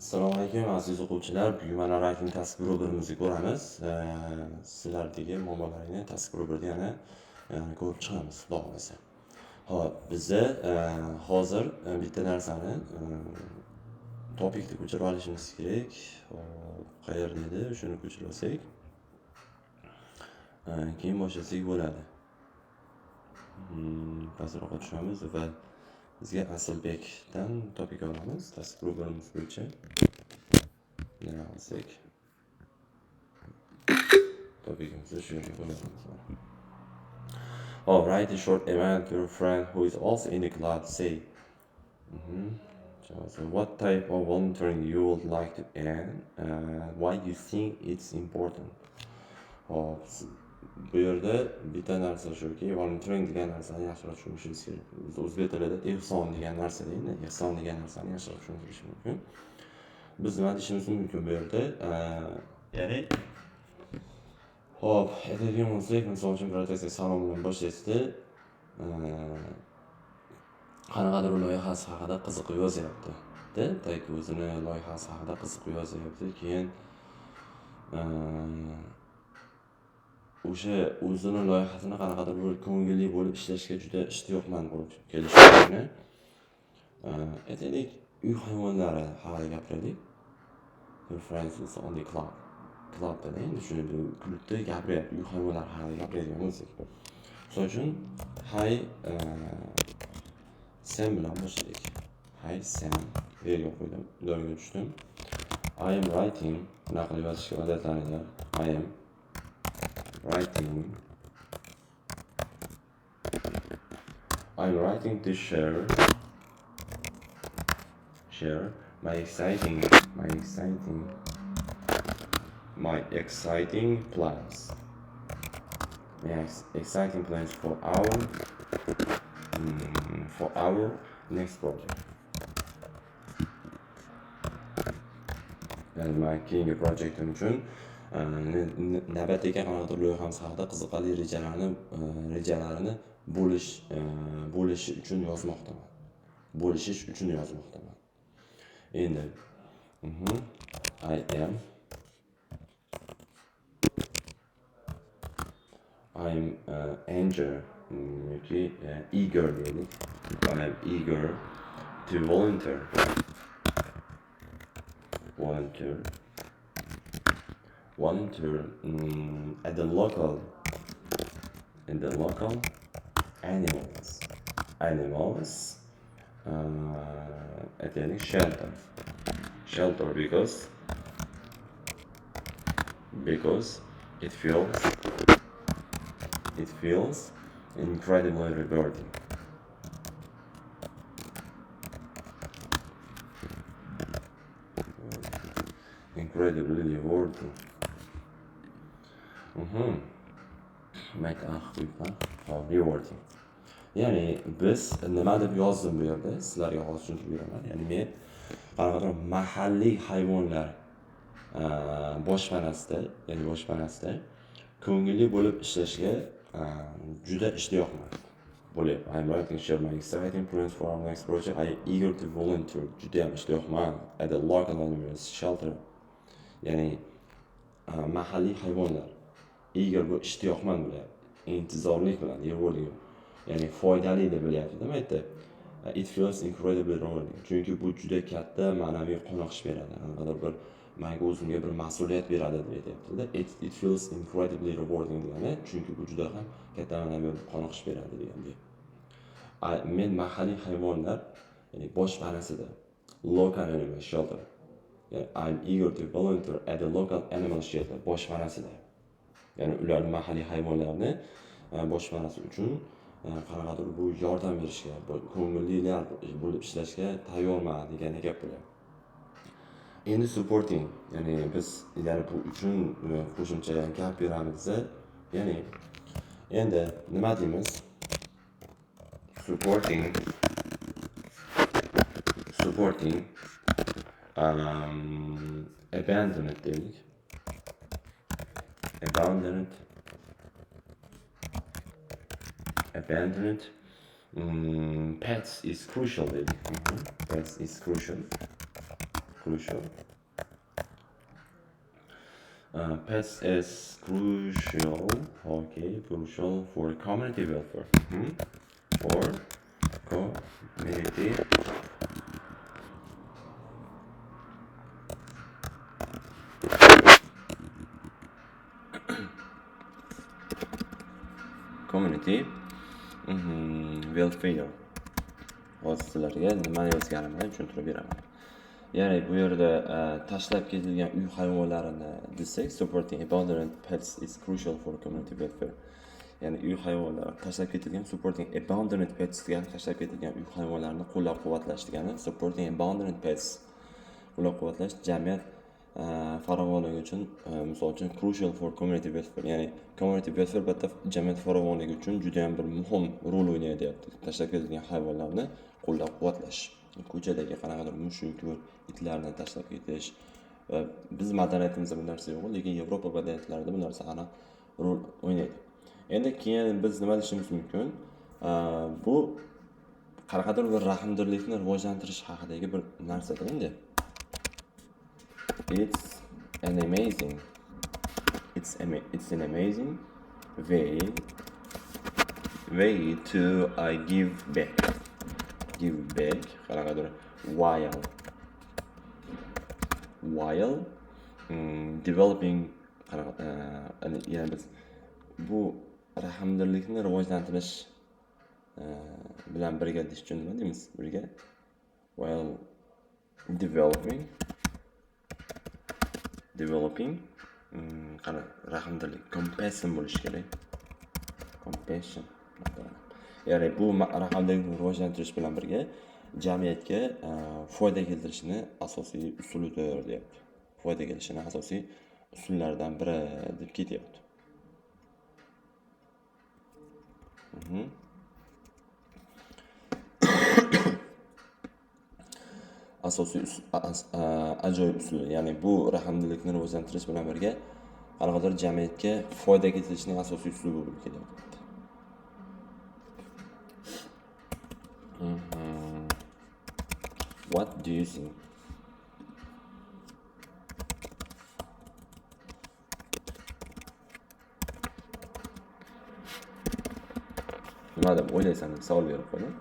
Assalomu alaykum, aziz o'quvchilar. Bugun mana writing task birimizni ko'ramiz. Sizlardagi muammolaringni task birda yana ko'rib chiqamiz, xudo xohlasa. Xo'p, biza hozir bitta narsani topikni ko'chirib olishimiz kerak. Hop, qayerda edi? Shuni ko'chirib olsak, keyin boshlasak bo'ladi. Pastroqqa tushamiz va bizga Asilbekdan topik olamiz. Task birimiz bo'yicha. Nima olsak? Topikimizni shu yerga qo'yamiz. Oh, write a short email to your friend who is also in the club. Say, So what type of volunteering you would like to add? Why you think it's important? Hop, bu yerda bitta narsa shuki, volunteering degan narsani yaxshiroq tushunishingiz kerak. Biz o'zbek tilida ehson degan narsa deydi. Ehson degan narsani yaxshiroq tushuntirish mumkin. Biz nima deyishimiz mumkin bu yerda? Ya'ni hop, aytadigan bo'lsak, misol uchun birortasi salom bilan boshlaysizda, qanaqadir loyihasi haqida qiziqib yozyapti. Da, так o'zini loyihasi haqida qiziqib yozyapti. Keyin o'sha o'zini loyihasini qanaqadir bir ko'ngilli bo'lib ishlashga juda ishtiyoqmand bo'lib kelishini, aytaylik, uy hayvonlari haqida gapiraylik. Your friends is on the club. Clubda endi shuni klubda gapiryapti, uy hayvonlari haqida gapiradigan bo'lsak. Misol uchun, hi Sam bilan boshladik. Hi Sam, bu yerga qo'ydim, ularga tushdim. I am writing, bunaqa qilib yozishga odatlaninglar. I am writing to share my exciting plans. My exciting plans for our next project. Ya'ni man keyingi projektim uchun navbatdagi qanaqadir loyihamiz haqida qiziqarli rejalarini bo'lishi uchun yozmoqdaman. Bo'lishish uchun yozmoqdaman. Endi I'm eager yoki eager deylik. I am eager to volunteer. Volunteer at the local, in the local animals at any shelter because it feels incredibly rewarding. Incredibly rewarding. Rewarding. Ya'ni biz nima deb yozdim bu yerda? Sizlarga hozir tushuntirib beraman. Ya'ni men qanaqadir mahalliy hayvonlar boshpanasida, ya'ni boshpanasida ko'ngilli bo'lib ishlashga juda ishtiyoqman. Bo'lyapti. I'm writing share my exciting plans for our next project. I am eager to volunteer. Juda ham ishtiyoqman at the local animals shelter. Ya'ni mahalliy hayvonlar. Eager bu ishtiyoqman bo'lyapti. Intizorlik bilan, rewarding. Ya'ni foydali deb bilyapti, nima aytdi? It feels incredibly rewarding. Chunki bu juda katta ma'naviy qoniqish beradi. Qanaqadir bir menga o'zimga bir mas'uliyat beradi deb aytyapti-da. It feels incredibly rewarding degani, chunki bu juda ham katta ma'naviy qoniqish beradi degandek. Men mahalliy hayvonlar, ya'ni boshpanasida local animal shelter. Ya'ni I'm eager to volunteer at the local animal shelter boshpanasida. Ya'ni ular mahalliy hayvonlarni boshpanasi uchun qanaqadir bu yordam berishga, ko'ngillilar bo'lib ishlashga tayyorman degan gap bo'lyapti. Endi supporting, ya'ni biz ya'ni bu uchun qo'shimcha gap beramiz. Ya'ni endi nima deymiz? Supporting abandoned deylik. Abandoned pets is crucial dedik. Pets is crucial. Crucial. Pets is crucial. Okay, crucial for community welfare. For community community welfare. Hozir sizlarga nimani yozganimni tushuntirib beraman. Ya'ni bu yerda tashlab ketilgan uy hayvonlarini desak, supporting abandoned pets is crucial for community welfare. Ya'ni uy hayvonlari tashlab ketilgan, supporting abandoned pets degani tashlab ketilgan uy hayvonlarini qo'llab-quvvatlash degani, supporting abandoned pets qo'llab-quvvatlash jamiyat farovonligi uchun, misol uchun crucial for community welfare, ya'ni community welfare bu yerda jamiyat farovonligi uchun juda ham bir muhim rol o'ynaydi deyapti. Tashlab ketilgan hayvonlarni qo'llab-quvvatlash, ko'chadagi qanaqadir mushuk, itlarni tashlab ketish. Va biz madaniyatimizda bu narsa yo'q, lekin Yevropa madaniyatlarida bu narsa aniq rol o'ynaydi. Endi keyin biz nima deyishimiz mumkin? Bu qanaqadir bir rahmdillikni rivojlantirish haqidagi bir narsada endi. It's an amazing, it's an amazing way to give back. Give back qanaqadir while developing qanaqa, ya'ni biz bu rahmdillikni rivojlantirish bilan birga deyish uchun nima deymiz? Birga while developing qana rahmdillik, compassion bo'lishi kerak. Compassion. Ya'ni bu rahmdillikni rivojlantirish bilan birga jamiyatga foyda keltirishini asosiy usulidir deyapti. Foyda keltirishini asosiy usullaridan biri deb ketyapti. Asosiy ajoyib usul, ya'ni bu rahmdillikni rivojlantirish bilan birga qanaqadir jamiyatga foyda keltirishning asosiy usuli bo'lib kelyapti. What do you think? Nima deb o'ylaysan deb savol berib qo'ydim.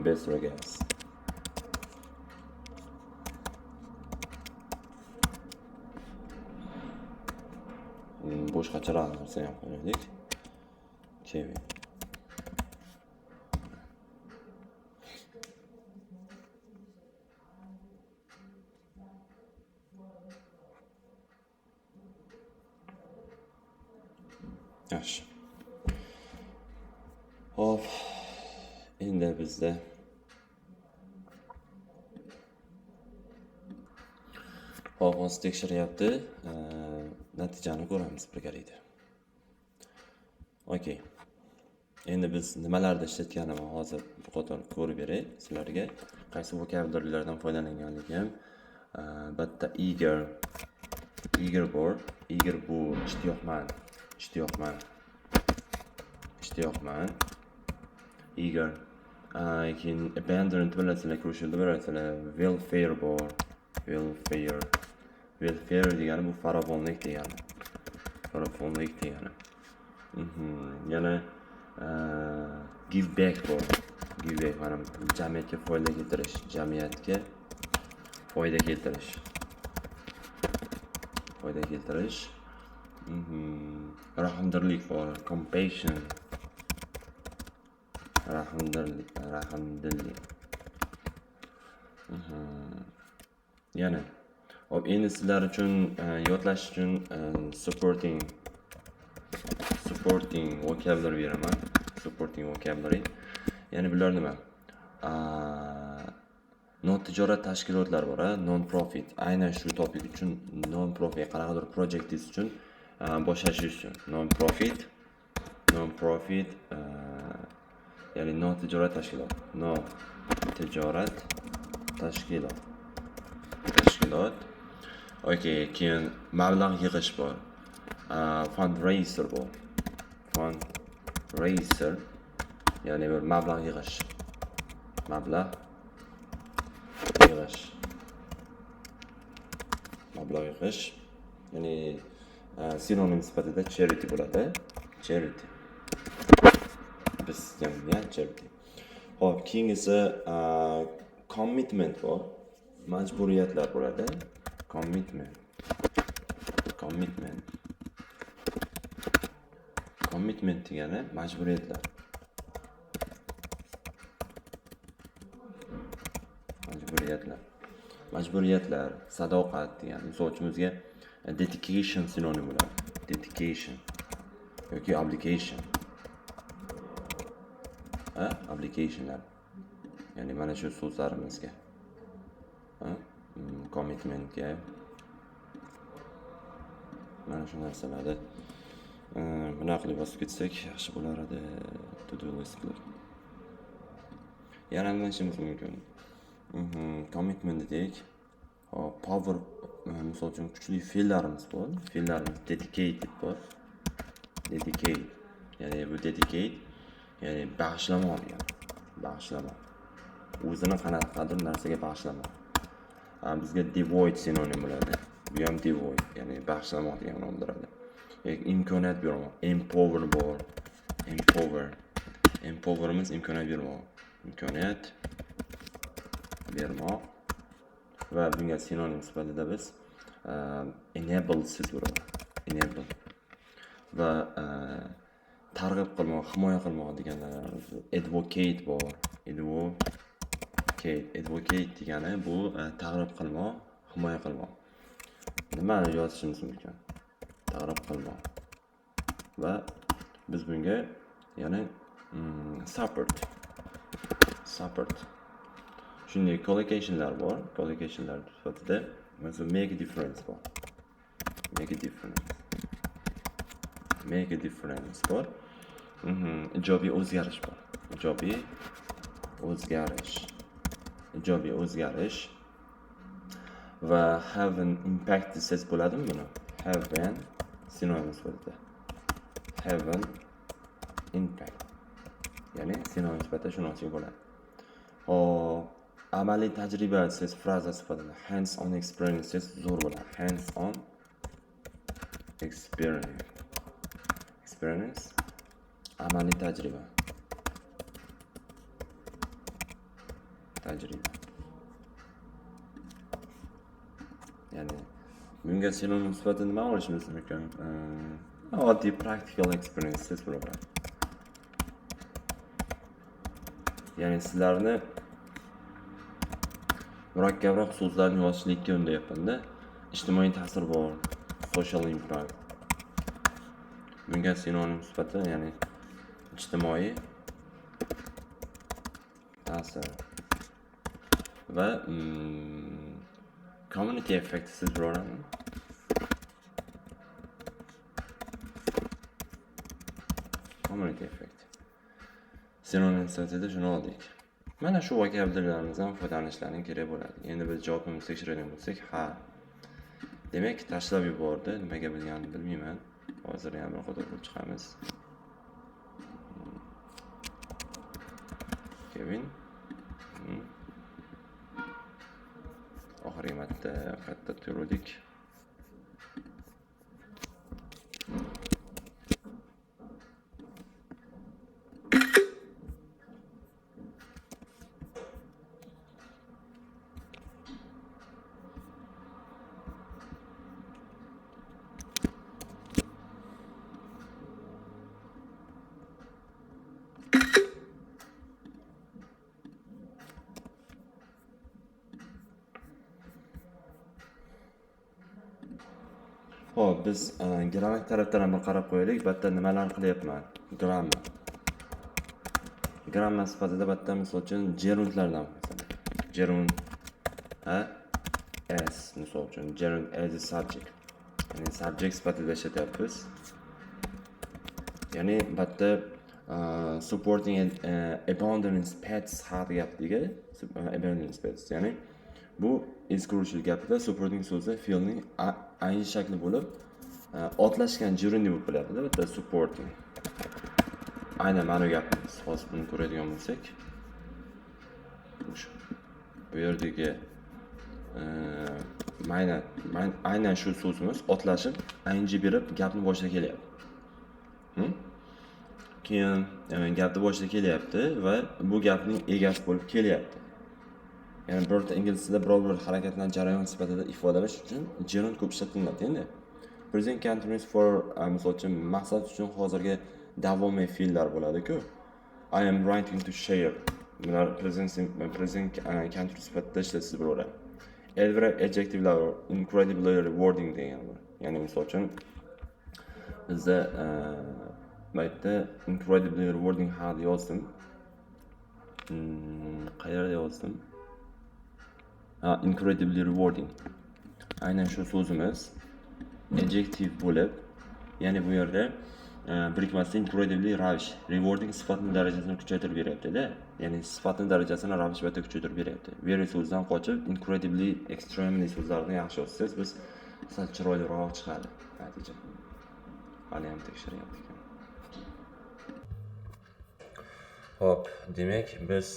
Best regards. Boshqacharoq narsa ham qo'yaylik. Kevin. Yaxshi. Hop, endi bizda hop, hozir tekshiryapti. Natijani ko'ramiz birgalikda. Okey. Endi biz nimalarda ishlatganimni hozir bir qator ko'rib beray sizlarga. Qaysi vocabularylardan foydalanganligim. Bitta eager, eager bor. Eager bu ishtiyoqman, ishtiyoqman, ishtiyoqman. Eager. Keyin abandoned bilasizlar, crucial bilasizlar. Welfare bor. Welfare. Welfare degani bu farovonlik degani. Farovonlik degani. Yana give back bor. Give back mana jamiyatga foyda keltirish, jamiyatga foyda keltirish. Foyda keltirish. Rahmdillik bor, compassion. Rahmdillik, rahmdillik. Yana hop, endi sizlar uchun yodlash uchun supporting vocabulary beraman. Supporting vocabulary. Ya'ni bular nima? Notijorat tashkilotlar bor, non-profit. Aynan shu topic uchun non-profit qanaqadir projectingiz uchun boshlash uchun non-profit, non-profit, ya'ni notijorat tashkilot, notijorat tashkilot, tashkilot. Okey, keyin mablag' yig'ish bor. Fundraiser bor. Fundraiser, ya'ni bir mablag' yig'ish. Mablag' yig'ish. Mablag' yig'ish, ya'ni sinonim sifatida charity bo'ladi. Charity. Biz degan charity. Xo'p, keyingisi commitment bor. Majburiyatlar bo'ladi. Commitment. Commitment. Commitment degani majburiyatlar. Majburiyatlar. Majburiyatlar, sadoqat degan. Misol uchun bizga dedication sinonim bo'ladi. Dedication yoki obligation. Ha, obligationlar. Ya'ni mana shu so'zlarimizga. Ha, commitmentga mana shu narsalarni bunaqa qilib yozib ketsak yaxshi bo'lar edi, to do list qilib. Yana nima ishimiz mumkin? Commitment dedik. Hop, power, misol uchun kuchli fe'llarimiz bor. Fe'llarimiz dedicated bor. Dedicate. Ya'ni bu dedicate, ya'ni bag'ishlamoq degani. Bag'ishlamoq. O'zini qanaqadir narsaga bag'ishlamoq. Bizga devote sinonim bo'ladi. Bu ham devote, ya'ni bag'ishlamoq degan ma'no bildiradi. Yoki imkoniyat bermoq. Empower bor. Empower. Empowerimiz imkoniyat bermoq. Imkoniyat bermoq va bunga sinonim sifatida biz enable so'z bo'ladi. Enable. Va targ'ib qilmoq, himoya qilmoq deganlar advocate bor. Advocate. Advocate degani bu targ'ib qilmoq, himoya qilmoq. Nima yozishimiz mumkin? Targ'ib qilmoq. Va biz bunga ya'ni support. Support. Shunday collocationlar bor. Collocationlar sifatida masalan make a difference bor. Make a difference. Make a difference bor. Ijobiy o'zgarish bor. Ijobiy o'zgarish. Ijobiy o'zgarish va have an impact desangiz bo'ladimi buni? Have an sinonim sifatida. Have an impact. Ya'ni sinonim sifatida shuni olsak bo'ladi. Hop, amaliy tajriba desangiz fraza sifatida hands on experience desangiz zo'r bo'ladi. Hands on experience. Experience, amaliy tajriba. Tajriba. Ya'ni bunga sinonim sifatida nima olishimiz mumkin? Oddiy practical experience desangiz bo'ladi. Ya'ni sizlarni murakkabroq so'zlarni yozishlikka undayapman-da. Ijtimoiy ta'sir bor, social impact. Bunga sinonim sifatida, ya'ni ijtimoiy ta'sir va community effect siz bilaverami? Community effect. Sinonim sifatida shuni oldik. Mana shu vocabularylarimizdan foydalanishlaring kerak bo'ladi. Endi biz javobimizni tekshiradigan bo'lsak, ha. Demak, tashlab yubordi. Nimaga bilganini bilmayman. Hozir yana bir qator ko'rib chiqamiz. Kevin. Oxirgi marta qayerda turdik? Xo'p, biz grammar tarafdan ham bir qarab qo'yaylik. Bu yerda nimalarni qilyapman? Grammar. Grammar sifatida bu yerda misol uchun gerundlardan masalan. Gerund, ha? As misol uchun gerund as a subject. Ya'ni subject sifatida ishlatyapmiz. Ya'ni bu yerda supporting abandoned pets haqida gapdiki, abandoned pets, ya'ni bu eski gapida supporting so'zi fe'lning ayni shakli bo'lib, otlashgan gerundiy bo'lib qolyapti-da, bu yerda supporting. Aynan mana bu gapimiz. Hozir buni ko'radigan bo'lsak, bu yerdagi Mayna, aynan shu so'zimiz otlashib ing berib gapni boshida kelyapti. Keyin gapni boshida kelyapti va bu gapning egasi bo'lib kelyapti. Ya'ni birorta ingliz tilida biror bir harakatlarni jarayon sifatida ifodalash uchun gerund ko'p ishlatiladi endi. Present continuous for misol uchun maqsad uchun hozirgi davomiy fe'llar bo'ladi-ku. I am writing to share. Bular present continuous sifatida ishlatsa bo'laveradi. Adverb adjectivelar incredibly rewarding degan bor. Ya'ni misol uchun bizda bu yerda incredibly rewarding haqida yozdim. Qayerda yozdim? Ha, incredibly rewarding. Aynan shu so'zimiz adjective bo'lib, ya'ni bu yerda birikmasida incredibly ravish, rewarding sifatini darajasini kuchaytirib beryapti-da. Ya'ni sifatini darajasini ravish sifatida kuchaytirib beryapti. Very so'zidan qochib, incredibly, extremely so'zlarini yaxshi yozsangiz, biz sal chiroyliroq chiqadi natija. Hali ham tekshiryapti ekan. Xo'p, demak, biz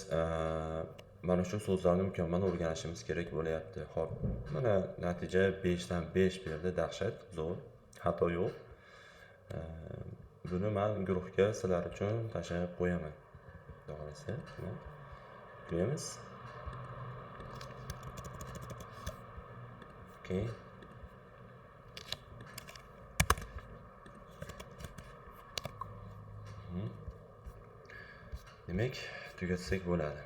mana shu so'zlarni mukammal o'rganishimiz kerak bo'lyapti. Xo'p, mana natija 5 dan 5 berdi, dahshat, zo'r, xato yo'q. Buni men guruhga sizlar uchun tashlab qo'yaman. Xudo xohlasa, qo'yamiz. Okey. Demak, tugatsak bo'ladi.